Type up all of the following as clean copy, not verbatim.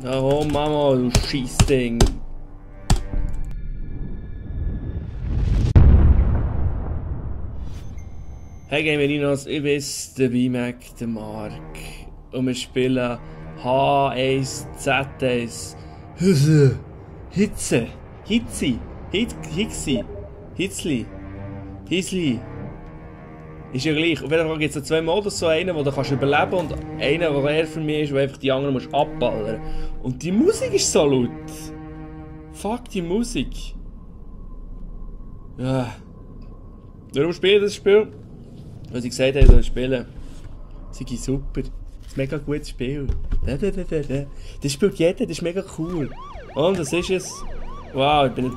Oh Mama, du Scheissding. Hey Gamerinos, ich bin der BMAC, der Mark. Und wir spielen H1Z1 Hitze. Hitzli. Ist ja gleich. Auf jeden Fall gibt es zwei Modus, so einen, wo du kannst überleben und einen, der eher für mich ist, wo einfach die anderen musst abballern. Und die Musik ist so laut. Fuck die Musik. Ja. Warum spiele ich das Spiel? Weil sie gesagt haben, ich soll spielen. Das ist super. Das ist ein mega gutes Spiel. Das spielt jeder, das ist mega cool. Und das ist es. Wow, ich bin ein...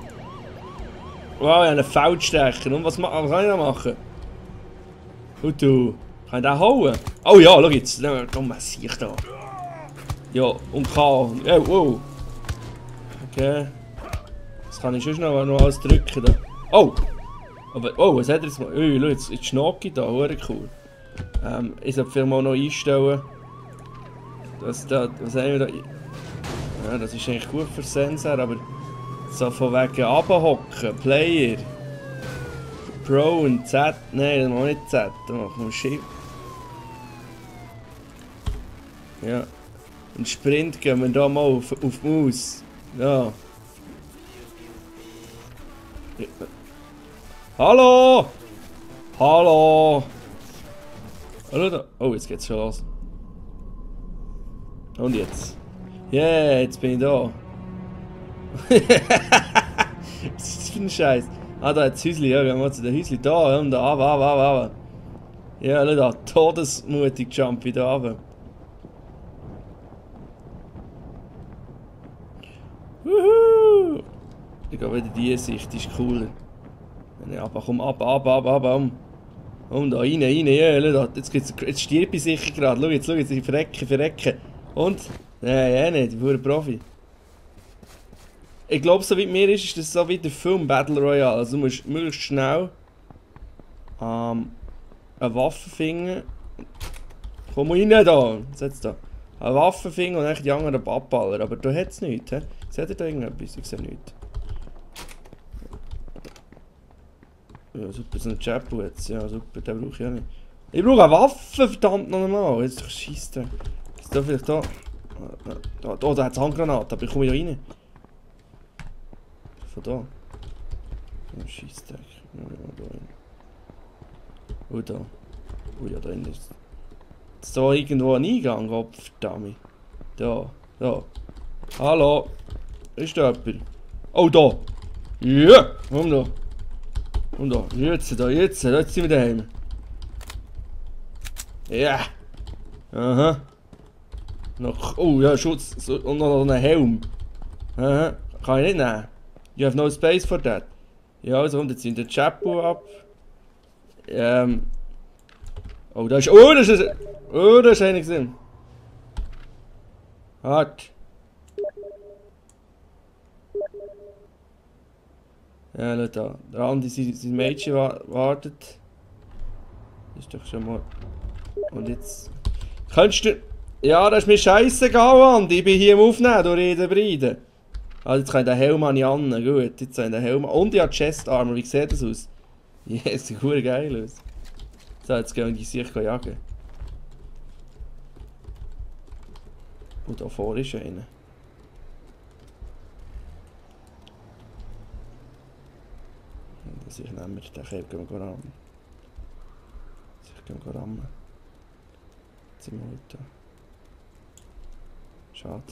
Wow, ich habe einen Feldstecher. Und was kann ich da machen? Und du, kann ich den hauen? Oh ja, schau jetzt. Komm, was sehe ich da? Ja, und K. Ja, wow. Okay. Das kann ich schon noch alles drücken. Da. Oh! Aber, oh, was hat er jetzt mal? Ui, schau, jetzt Schnocki da, hure cool. Ich sollte vielleicht mal noch einstellen. Was haben wir da? Ja, das ist eigentlich gut für Sensor, aber so von wegen runterhocken, Player. Pro und Z, nein, das machen wir nicht Z, da machen wir Shift. Ja. Und Sprint gehen wir da mal auf die Maus. Ja. Hallo! Hallo! Hallo da. Oh, jetzt geht's schon los. Und jetzt? Yeah, jetzt bin ich da. Was ist das für ein Scheiß? Ah, da hat das Häusli, ja, wir haben zu den Häusli da, und da, aber. Ja, schau da, todesmutig jump ich da runter. Wuhu! Ich gehe wieder diese Sicht, die ist cooler. Aber komm, ab. Und da, rein, ja, schau da, jetzt stirb ich sicher gerade, schau jetzt, ich verrecke. Und? Nein, nicht, ich bin ein Profi. Ich glaube, so wie mir ist das so wie der Film Battle Royale. Also du musst möglichst schnell eine Waffe finden. Komm rein da! Setz da. Eine Waffe finden und dann die anderen abballern. Aber da hat es nichts. He? Seht ihr da irgendetwas? Ich sehe nichts. Ja, super, so ein Chapel jetzt. Ja, super, den brauche ich auch nicht. Ich brauche eine Waffe, verdammt nochmal. Jetzt schießt er. Ist da vielleicht da? Da hat es eine Handgranate, aber ich komme da rein. Von da. Oh, Scheissdreck. Ja, da rein. Oh, da. Oh ja, da innen ist. Ist da irgendwo ein Eingang? Oh, verdammt. Da. Hallo. Ist da jemand? Oh, da. Ja. Komm da. Jetzt sind wir daheim. Ja. Aha. Noch. Oh ja, Schutz. Und noch einen Helm. Aha. Kann ich nicht nehmen. You have no space for that. Ja, also kommt jetzt in den Chapel ab. Oh, da ist. Oh, das ist einer gesehen. Hart. Ja, schau da. Der Andi, sein Mädchen wartet. Das ist doch schon mal. Und jetzt. Könntest du. Ja, das ist mir scheißegal, Andi. Ich bin hier im Aufnehmen, du Reden. Also jetzt kann ich den Helm an an. Gut, jetzt habe ich den Helm. Und ich habe Chest Armor. Wie sieht das aus? Ja, yes, sieht cool geil aus. So, jetzt gehen wir die sich jagen. Und da vorne ist einer. Ich nehme mir den Kelb, gehen wir ran. Ich gehe ran. Jetzt sind wir heute. Schade.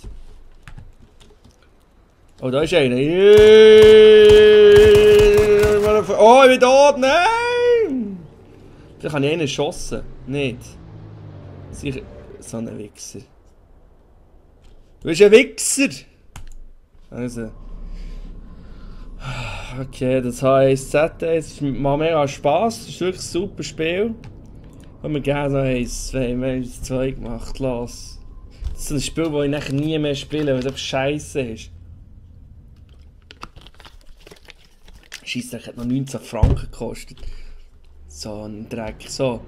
Oh, da ist einer. Oh, ich bin tot! Nein! Vielleicht habe ich einen geschossen. Nicht. Sicher. So ein Wichser. Du bist ein Wichser! Also. Okay, das heisst, ZS macht mega Spass. Das ist wirklich ein super Spiel. Und wir geben noch eins. Wir haben 2 gemacht. Los. Das ist ein Spiel, das ich nachher nie mehr spiele, weil es einfach scheiße ist. Scheisse, das hat noch 19 Franken gekostet. So ein Dreck. So,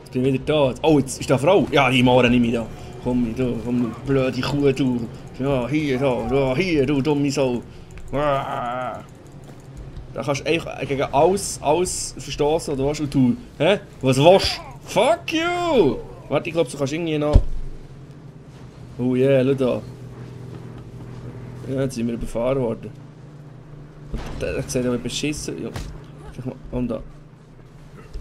jetzt bin ich wieder da. Oh, jetzt ist da eine Frau. Ja, die Mauer nehme ich da. Komm, du blöde Kuh, du. Ja, hier, du dumme Sau. Da kannst du eigentlich gegen alles verstoßen oder was und du. Hä? Was willst du? Fuck you! Warte, ich glaube, du kannst irgendwie noch. Oh yeah, schau da. Ja, jetzt sind wir überfahren worden. Der sieht aber beschissen. Ja. Und da.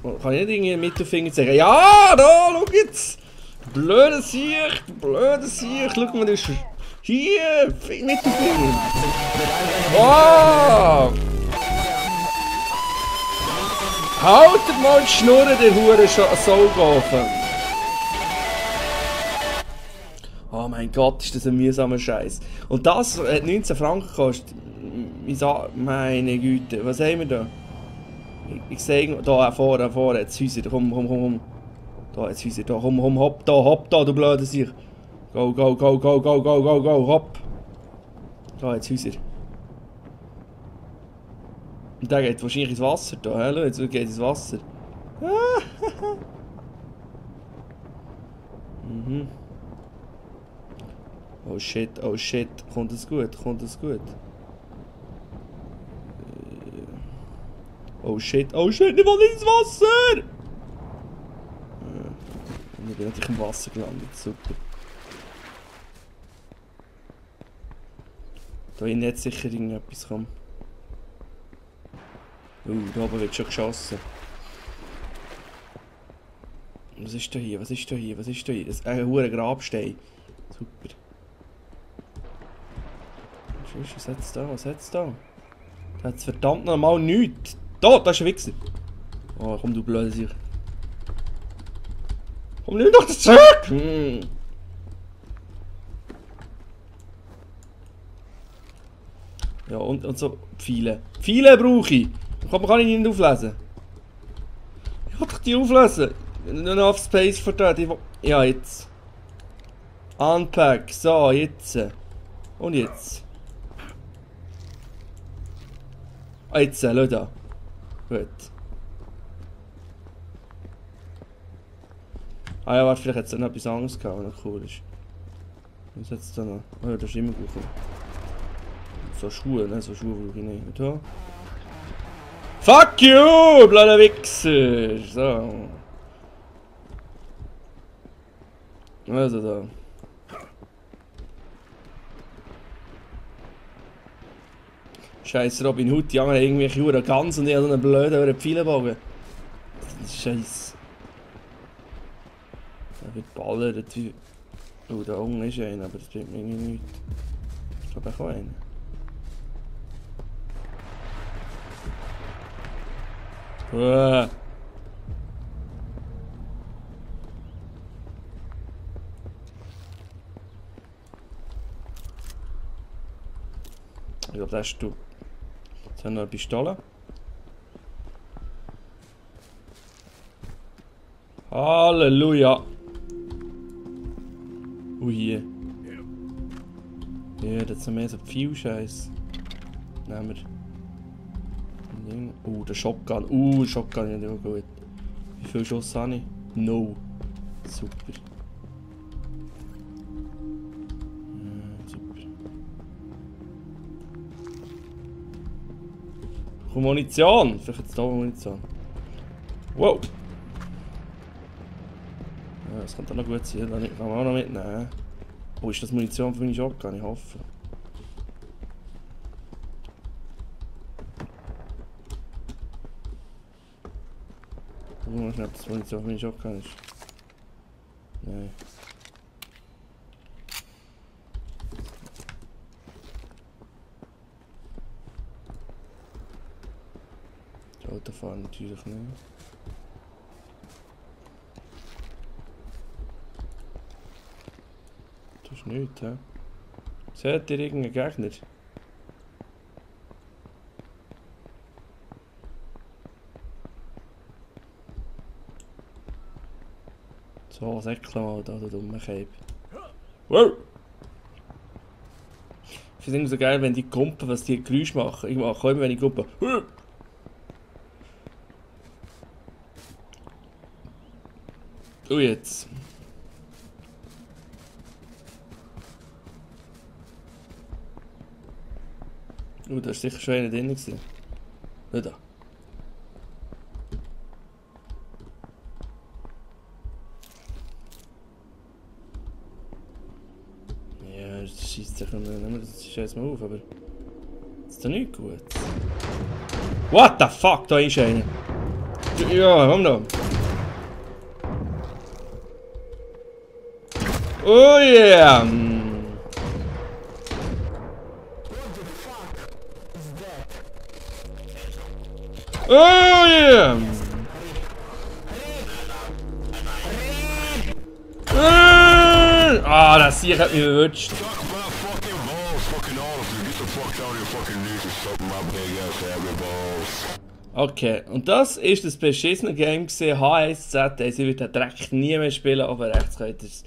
Kann ich nicht irgendwie einen Mittelfinger sagen? Ja, da, schau jetzt! Blöde Sicht, blöde Sicht. Schau mal, das ist. Hier, Mittelfinger. Wow! Haltet mal die Schnurren, der Hure Saugofen! Oh mein Gott, ist das ein mühsamer Scheiß. Und das hat 19 Franken gekostet. Meine Güte, was haben wir da? Ich sehe da vorne, jetzt Häuser, komm. Da, jetzt Häuser, da, komm, hopp da, du blöde Sieg. Go, hopp. Da, jetzt Häuser. Und der geht wahrscheinlich ins Wasser da, hä? Jetzt geht ins Wasser. Mhm. Oh shit, kommt es gut? Oh shit, ich will nicht ins Wasser! Ich bin natürlich im Wasser gelandet, super. Da hinten jetzt sicher irgendetwas kommen. Da oben wird schon geschossen. Was ist da hier? Das ist ein hoher Grabstein. Super. Was hat's da? Da hat's verdammt normal nichts. Da ist ein Wichser. Oh, komm du blöde Sieg. Komm, nimm doch das zurück! Ja, und so Pfeile. Pfeile brauche ich! Kann ich nicht auflesen? Ich will doch die auflesen! Nur noch auf Space vertreten. Ja, jetzt. Unpack. So, jetzt. Und jetzt. Ah, jetzt, schau da. Gut. Ah ja, warte, vielleicht hat es noch etwas anderes gehabt, was noch cool ist. Was hat es da noch? Oh ja, das ist immer gut. So Schuhe, ne? So Schuhe brauche ich nicht. Und da. Fuck you, blöder Wichser! So. Also da. Scheiß Robin Hood, die haben irgendwelche Uhren ganz und ich habe so einen blöden Pfeilenbogen. Scheiß. Da wird ballert wie. Oh, da unten ist einer, aber das bringt mir irgendwie nichts. Ich glaube, ich habe einen. Uah. Ich glaube, das ist du. Jetzt haben wir noch eine Pistole. Halleluja! Hier. Ja, das sind mehr so viel Scheiß. Nehmen wir. Der Shotgun. Shotgun ist nicht gut. Wie viel Schuss habe ich? No. Super. Super. Munition! Vielleicht jetzt da Munition. Wow! Ja, das könnte auch noch gut sein, dann kann man auch noch mitnehmen. Oh, ist das Munition für meine Shotgun? Ich hoffe. Ich weiß nicht, ob das Munition für meine Shotgun ist. Nein. Die Autofahren natürlich nicht. Das ist nichts, hä? Seht ihr irgendeinen Gegner? So, säckle mal da, du dumme Cape. Wow! Ich finde es so geil, wenn die Kumpen, was die Geräusche machen. Ich mache immer, wenn ich Kumpen. Oh, jetzt. Da war sicher schon einer drin gewesen. Schau da. Ja, das schießt sich das scheiß mal auf, aber... Das ist doch nicht gut. What the fuck, da ist einer. Ja, komm da. Oh yeah! Oh yeah! Ah, das hier hat mich erwischt. Okay, und das ist das beschissene Game gewesen, H1Z1. Ich würde den Dreck nie mehr spielen, aber rechts könnt ihr es.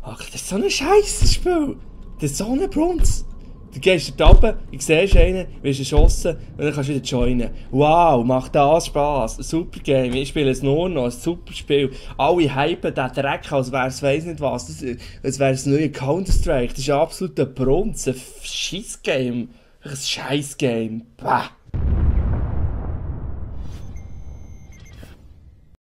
Ach, das ist so ein scheiß Spiel. Das ist so ein Brunz. Du gehst da runter, du siehst einen, wirst erschossen und dann kannst du wieder joinen. Wow, macht das Spaß. Ein super Game. Ich spiele es nur noch, ein super Spiel. Alle hypen den Dreck, als wäre es weiss nicht was. Als wäre es neue Counter-Strike. Das ist absolut ein Brunz. Ein Scheiß-Game. Ein Scheiß-Game. Bah.